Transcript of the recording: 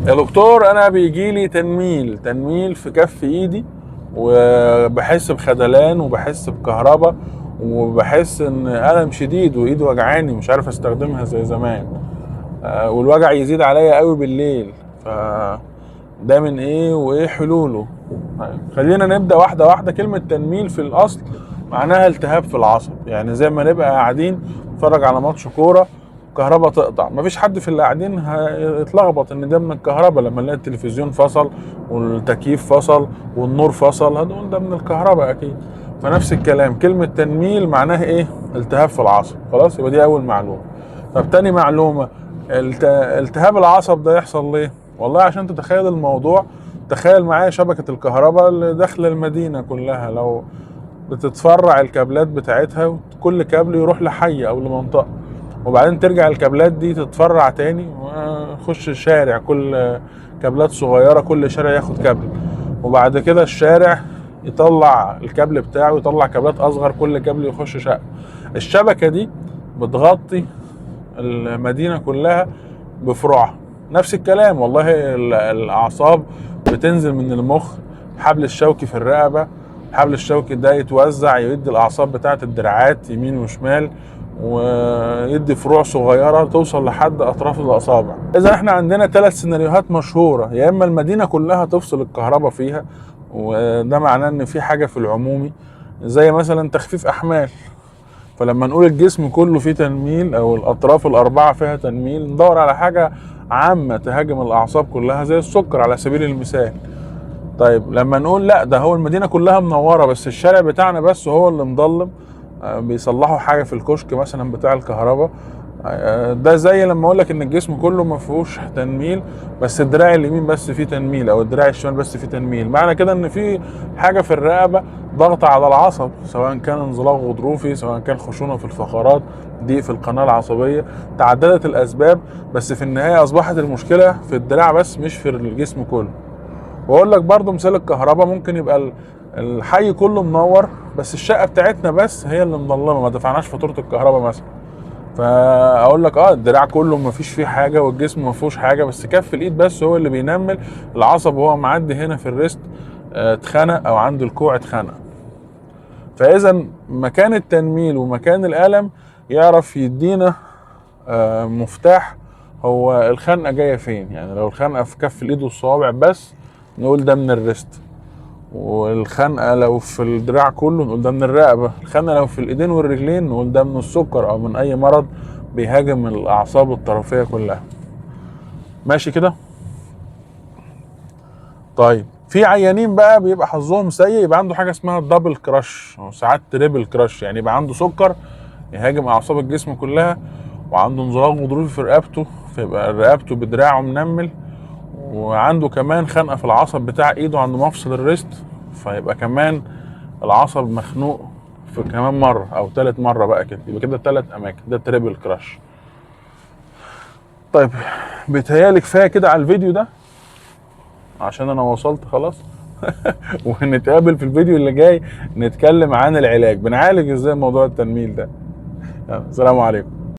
يا دكتور انا بيجي لي تنميل في كف ايدي، وبحس بخدلان وبحس بكهرباء وبحس ان الم شديد وايدي وجعاني مش عارف استخدمها زي زمان، والوجع يزيد عليا قوي بالليل، ف ده من ايه وايه حلوله؟ طيب خلينا نبدا واحدة واحدة. كلمة تنميل في الاصل معناها التهاب في العصب، يعني زي ما نبقى قاعدين نتفرج على ماتش كورة كهرباء تقطع، مفيش حد في اللي قاعدين هيتلخبط ان ده من الكهرباء. لما نلاقي التلفزيون فصل والتكييف فصل والنور فصل هنقول ده من الكهرباء اكيد. فنفس الكلام كلمة تنميل معناها ايه؟ التهاب في العصب. خلاص يبقى دي اول معلومة. طب تاني معلومة، التهاب العصب ده يحصل ليه؟ والله عشان تتخيل الموضوع، تخيل معايا شبكة الكهرباء اللي داخله المدينة كلها، لو بتتفرع الكابلات بتاعتها وكل كابل يروح لحي او لمنطقه، وبعدين ترجع الكابلات دي تتفرع تاني وخش الشارع، كل كابلات صغيرة كل شارع ياخد كابل، وبعد كده الشارع يطلع الكابل بتاعه ويطلع كابلات اصغر، كل كابل يخش شقه. الشبكة دي بتغطي المدينة كلها بفروعها. نفس الكلام والله الاعصاب بتنزل من المخ، الحبل الشوكي في الرقبة، الحبل الشوكي ده يتوزع يدي الاعصاب بتاعه الدراعات يمين وشمال، ويدي فروع صغيرة توصل لحد اطراف الاصابع. اذا احنا عندنا 3 سيناريوهات مشهورة، يا اما المدينة كلها تفصل الكهرباء فيها، وده معناه ان في حاجة في العمومي زي مثلا تخفيف احمال، فلما نقول الجسم كله فيه تنميل او الاطراف الاربعة فيها تنميل ندور على حاجة عامة تهاجم الاعصاب كلها زي السكر على سبيل المثال. طيب لما نقول لا ده هو المدينة كلها منورة بس الشارع بتاعنا بس هو اللي مضلم، بيصلحوا حاجة في الكشك مثلا بتاع الكهرباء، ده زي لما اقول لك ان الجسم كله ما فيهوش تنميل بس الدراع اليمين بس فيه تنميل او الدراع الشمال بس فيه تنميل، معنى كده ان في حاجة في الرقبة ضغط على العصب، سواء كان انزلاق غضروفي، سواء كان خشونة في الفقرات، ضيق في القناة العصبية، تعددت الاسباب بس في النهاية اصبحت المشكلة في الدراع بس مش في الجسم كله. واقول لك برضو مثال الكهرباء، ممكن يبقى الحي كله منور بس الشقة بتاعتنا بس هي اللي مظلمة، ما دفعناش فاتورة الكهرباء مثلا، فاقول لك الدراع كله ما فيش فيه حاجة والجسم ما فيهوش حاجة بس كف الايد بس هو اللي بينمل، العصب وهو معدي هنا في الريست اتخنق او عند الكوع اتخنق. فاذا مكان التنميل ومكان الالم يعرف يدينا مفتاح هو الخنقه جاية فين. يعني لو الخنقه في كف الايد والصوابع بس نقول ده من الريست، والخنقه لو في الدراع كله نقول ده من الرقبة، الخنقه لو في الايدين والرجلين نقول ده من السكر او من اي مرض بيهاجم الاعصاب الطرفيه كلها. ماشي كده؟ طيب في عيانين بقى بيبقى حظهم سيء، يبقى عنده حاجة اسمها double crush او ساعات triple crush، يعني يبقى عنده سكر يهاجم اعصاب الجسم كلها، وعنده انزلاق غضروفي في رقبته فيبقى رقبته بدراعه منمل، وعنده كمان خنقه في العصب بتاع ايده عند مفصل ال wrist فيبقى كمان العصب مخنوق في كمان مرة او ثالث مرة بقى كده، يبقى كده 3 اماكن، ده triple crush. طيب بيتهيألي كفاية كده على الفيديو ده عشان انا وصلت خلاص. ونتقابل في الفيديو اللي جاي نتكلم عن العلاج، بنعالج ازاي موضوع التنميل ده. السلام عليكم.